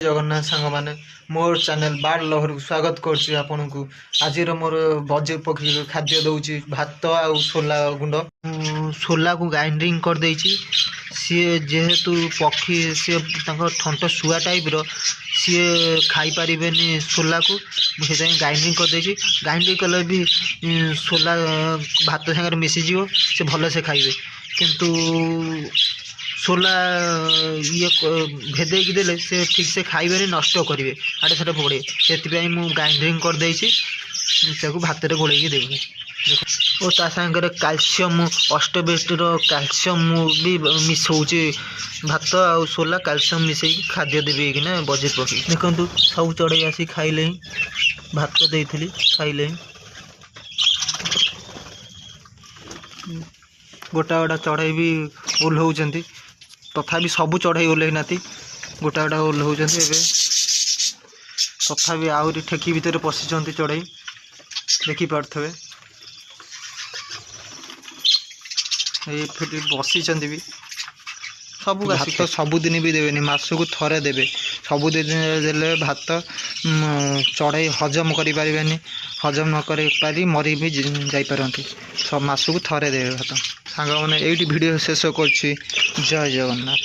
ଜଗନ୍ନାଥ ସାଙ୍ଗମାନେ, ମୋର channel bird ଲଭରକୁ ସ୍ୱାଗତ କରୁଛି ଆପଣଙ୍କୁ। ଆଜିର ମୋର ବଜେଇ ପକ୍ଷୀ ଖାଦ୍ୟ ଦେଉଛି ଭାତ ଆଉ ସୋଲା ଗୁଣ୍ଡ। ସୋଲାକୁ ଗ୍ରାଇଣ୍ଡିଙ୍ଗ କରିଦେଇଛି। ସିଏ ଯେହେତୁ ପକ୍ଷୀ, ସିଏ ତାଙ୍କ ଥଣ୍ଟ ଶୁଆ ଟାଇପ୍ର, ସିଏ ଖାଇପାରିବେନି ସୋଲାକୁ। ମୁଁ ସେଥିପାଇଁ ଗ୍ରାଇଣ୍ଡିଙ୍ଗ କରିଦେଇଛି। ଗ୍ରାଇଣ୍ଡିଙ୍ଗ କଲେ ବି ସୋଲା ଭାତ ସାଙ୍ଗରେ ମିଶିଯିବ, ସେ ଭଲସେ ଖାଇବେ। କିନ୍ତୁ ସୋଲା ଇଏ ଭେଦେଇକି ଦେଲେ ସେ ଠିକ୍ସେ ଖାଇବେନି, ନଷ୍ଟ କରିବେ, ଆଡ଼େ ସାଡ଼େ ଫୋପାଡ଼ିବେ। ସେଥିପାଇଁ ମୁଁ ଗ୍ରାଇଣ୍ଡିଙ୍ଗ କରିଦେଇଛି, ତାକୁ ଭାତରେ ଗୋଳେଇକି ଦେବି ଓ ତା ସାଙ୍ଗରେ କ୍ୟାଲସିୟମ୍, ଅଷ୍ଟବେଷ୍ଟର କ୍ୟାଲସିୟମ୍ ବି ମିଶାଉଛି। ଭାତ ଆଉ ସୋଲା କ୍ୟାଲସିୟମ୍ ମିଶାଇକି ଖାଦ୍ୟ ଦେବି ହେଇକିନା ବଜେଇ ପକେଇ। ଦେଖନ୍ତୁ, ସବୁ ଚଢ଼େଇ ଆସି ଖାଇଲେଣି। ଭାତ ଦେଇଥିଲି, ଖାଇଲେଣି। ଗୋଟା ଗୋଟା ଚଢ଼େଇ ବି ଓହ୍ଲଉଛନ୍ତି। ତଥାପି ସବୁ ଚଢ଼େଇ ଓହ୍ଲେଇ ନାହାନ୍ତି, ଗୋଟା ଗୋଟା ଓହ୍ଲଉଛନ୍ତି ଏବେ। ତଥାପି ଆହୁରି ଠେକି ଭିତରେ ପଶିଛନ୍ତି ଚଢ଼େଇ, ଦେଖିପାରୁଥିବେ। ଏଇ ଫିଟି ବସିଛନ୍ତି ବି ସବୁ। ଭାତ ସବୁଦିନ ବି ଦେବେନି, ମାସକୁ ଥରେ ଦେବେ। ସବୁଦିନ ଦେଲେ ଭାତ ଚଢ଼େଇ ହଜମ କରିପାରିବେନି, ହଜମ ନ କରିପାରି ମରି ବି ଯାଇପାରନ୍ତି। ମାସକୁ ଥରେ ଦେବେ ଭାତ। ସାଙ୍ଗମାନେ, ଏଇଠି ଭିଡ଼ିଓ ଶେଷ କରୁଛି। ଜୟ ଜଗନ୍ନାଥ।